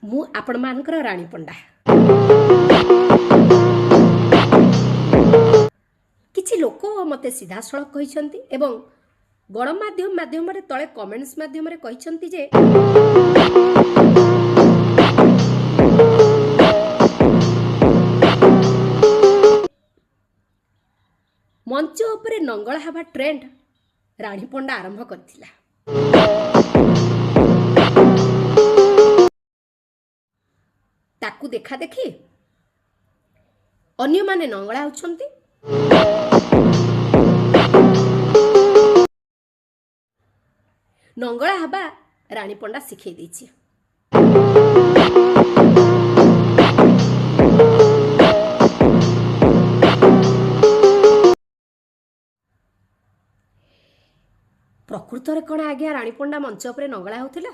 ମୁଁ ଆପଣମାନଙ୍କର ରାଣୀ ପଣ୍ଡା। କିଛି ଲୋକ ମୋତେ ସିଧାସଳଖ କହିଛନ୍ତି ଏବଂ ଗଣମାଧ୍ୟମ ମାଧ୍ୟମରେ ତଳେ କମେଣ୍ଟସ୍ ମାଧ୍ୟମରେ କହିଛନ୍ତି ଯେ ମଞ୍ଚ ଉପରେ ନଙ୍ଗଳା ହେବା ଟ୍ରେଣ୍ଡ ରାଣୀ ପଣ୍ଡା ଆରମ୍ଭ କରିଥିଲା। ତାକୁ ଦେଖା ଦେଖି ଅନ୍ୟମାନେ ନଙ୍ଗଳା ହେଉଛନ୍ତି। ନଙ୍ଗଳା ହେବା ରାଣୀ ପଣ୍ଡା ଶିଖେଇ ଦେଇଛି। ପ୍ରକୃତରେ କ'ଣ ଆଜ୍ଞା ରାଣୀ ପଣ୍ଡା ମଞ୍ଚ ଉପରେ ନଙ୍ଗଳା ହେଉଥିଲା?